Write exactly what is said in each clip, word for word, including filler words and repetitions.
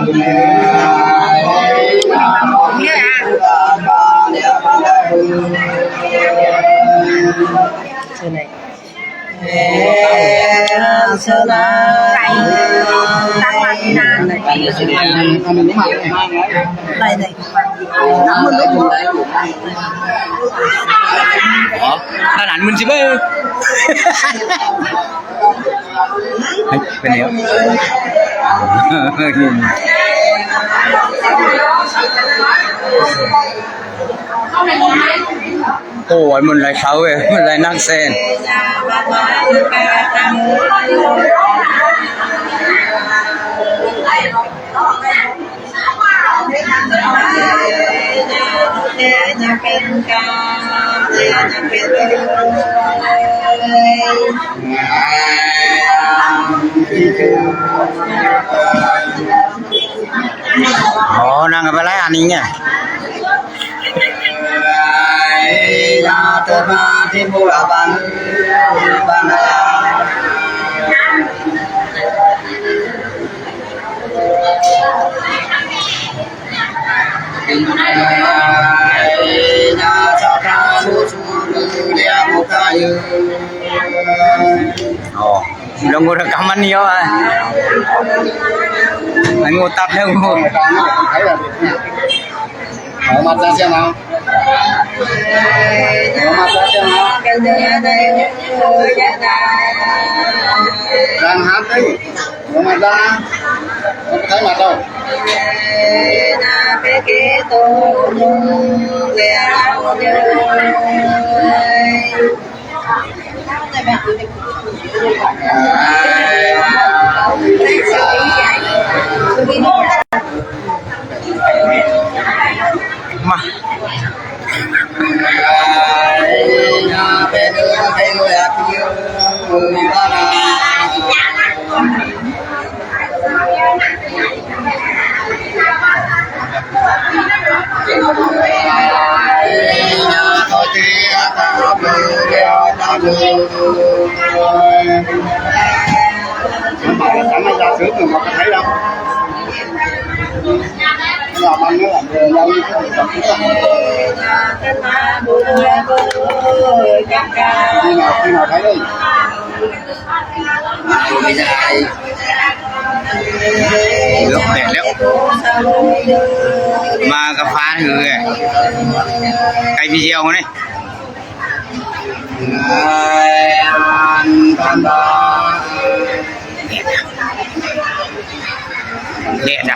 Ơ, ta nản mưn chi beuh. Hei, เป็นแล้ว โอ้ย มันหลายเสาเว้ย มันหลายนักแสดง อ๋อ นั่งกันไปหลายอันนี้ไง อ๋อ lông ngô rakaman yo a. Ai ngô tap lông ngô. Ngô mat la siang a. Ngô mat la siang a. Đang hát đấy. Ngô mat la. Ngô mat la. Ma. Lốc đẻ lốc. Ma ka pha hư e. Cái video này. Đẻ ra.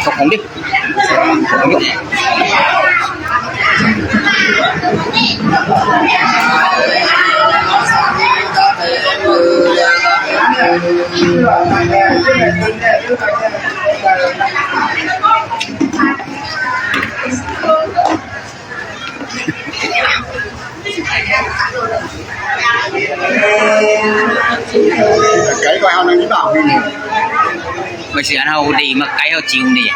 Không, không đi. Cái coi hao năng đi bảo mình. Mà sự ăn hao đi mà cái hao chịu đi.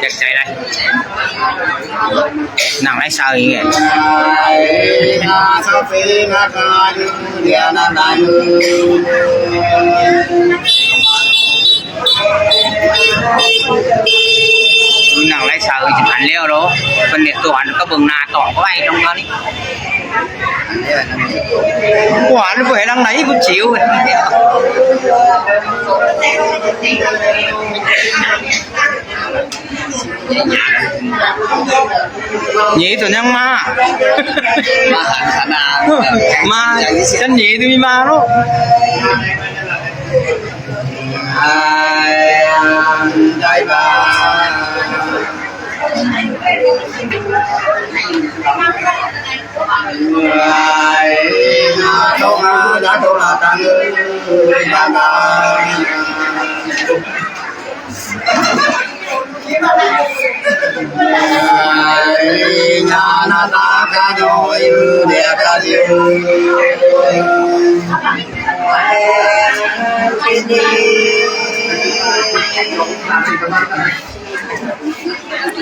Chắc chạy đây. Nặng lái sao vậy? Nặng lái sao vậy? Chụp ảnh leo đó. Phân biệt tôi ăn có bừng nà tỏng có bay trong đó đi. Ủa, nó phải lăng đấy, cũng chịu. Nhĩ tui nhang ma. Ma, chân nhĩ tui mi ma lô.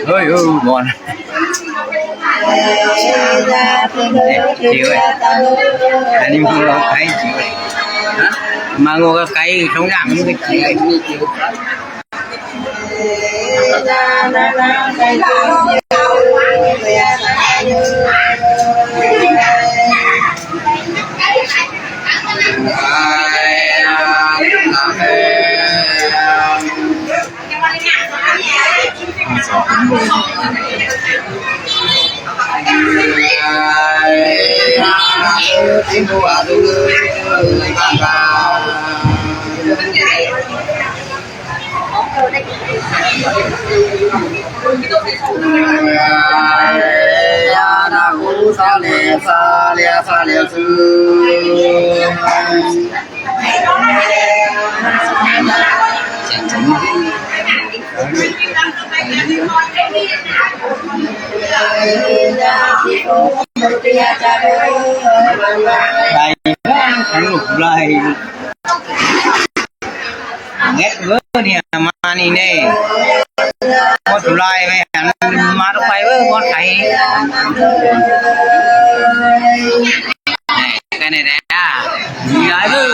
Ôi, ôi, bon. Ê, chịu ơi. Anh em không lo cái chịu ơi. Hả? Mà ngồi cái sống làm những cái chịu ơi. Đây, thắng lục lai. Ngét vớ ni, ma ni ne. Có tủ lai mê, ma tủ khai vớ, có khai. Này, cái này nè. Lai vớ.